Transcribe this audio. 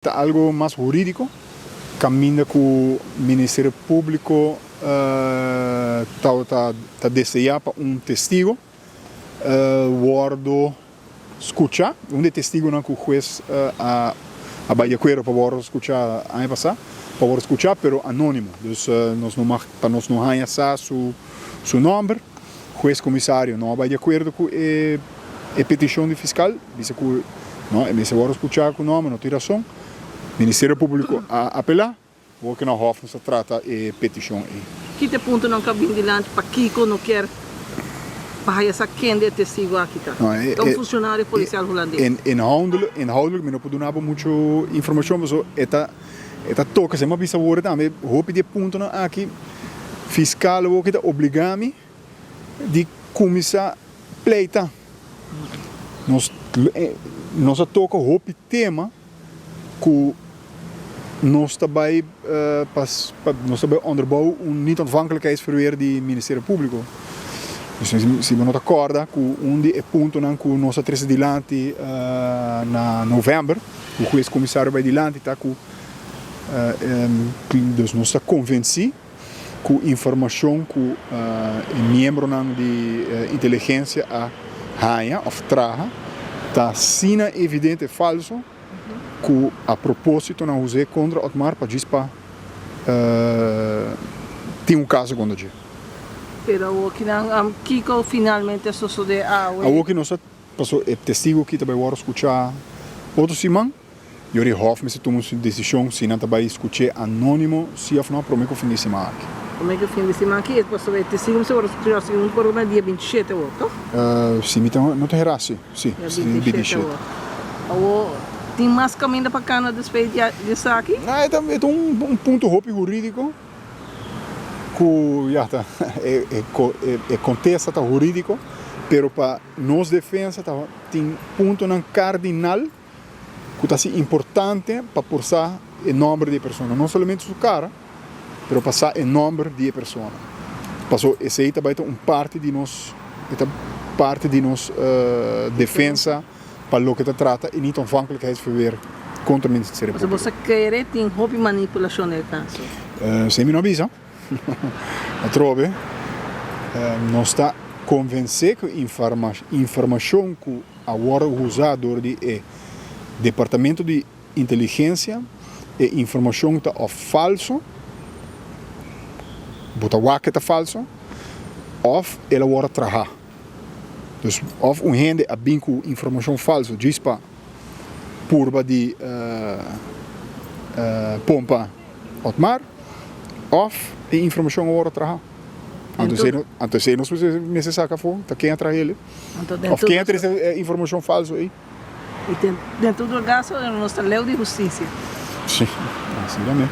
Ta algo mas hurídiko, kaminda ku Ministerio Públiko tabata ta deseá pa un testigo wòrdu skuchá, un di e testigunan ku hues a bai di akuerdo pa wòrdu skuchá aña pasá, pa wòrdu skuchá pero anónimo, dus nos no mag pa nos no haña sa su nòmber. Hues komisario no a bai di akuerdo ku e petishon di fiskal, bisa ku no, e mester wòrdu skuchá ku nòmber, no tin rason. Ministerio Públiko a apelá, awor ke na hòf nos ta trata e petishon ei. Ki ta e puntonan ku a bin dilanti pakiko no kier pa haya sa kende e testigo aki ta? Ta un funshonario polisial hulandes. Inhoudelijk mi no por duna bo muchu informashon pasobra e ta E ta toka, si mi a bisa awor tambe, hopi di e puntonan aki, fiskal awor ki ta obliga mi di kuminsá pleita. Nos nos a toka hopi tema ku nos ta bai pa nos ta bai onderbouw un niet-ontvankelijkheidsverweer di Ministerio Públiko. Si bo no ta kòrda ku un di e puntonan ku nos a trese dilanti na novèmber, Ku hues komisario bai dilanti ta ku dus nos ta konvensí ku informashon ku e miembronan di inteligensia a haña òf traha ta asina evidente falso ku a propósito nan us'é kontra Otmar pa djis pa tin un kaso kontra dje. Pero awoki nan kiko finalmente a sosodé awe? Awoki nos a Paso e testigo aki ta bai wòrdu skuchá otro siman. Yori Hof mester tuma un desishon si nan ta bai skuch'é anónimo si òf nò promé ku fin di siman aki. Promé ku fin di siman aki, pasobra e testigo mester wòrdu skuchá segun por lo menos dia binti shete awor, tòg? Si mi ta no ta herá, si, si, Dia 27 awor. Awor, tin mas kaminda pa kana despues di esaki? No, e ta e ta un punto hopi hurídiko ku ya ta e e kontesta ta hurídiko, pero pa Nos defensa ta tin puntonan kardinal ku ta hasi importante pa por sa e nòmber di e persona. No solamente su kara, pero pa sa e nòmber di e persona. Paso esei ta bai ta un parti di nos, e ta parti di nos defensa pa loke ta trata e niet-ontvankelijkheidsverweer kontra Ministerio Públiko. Paso bo sa kere tin hopi manipulashon den e kaso? Esei mi no a bisa. Atrobe, nos ta konvensé ku informashon ku a wòrdu usá dor di e Departamento di Inteligensia, e informashon ta òf falso, bo ta wak e ta falso, òf el a wòrdu trahá. Dus òf un hende a bin ku informashon falso djis pa purba di pompa Otmar, òf e informashon a wòrdu traha. Anto esei no, anto esei nos mester saka afó, ta ken a traha el, òf ken a trese e informashon falso ei. I den, den todo kaso nos ta leu di hustisia. Sí, asina tambe.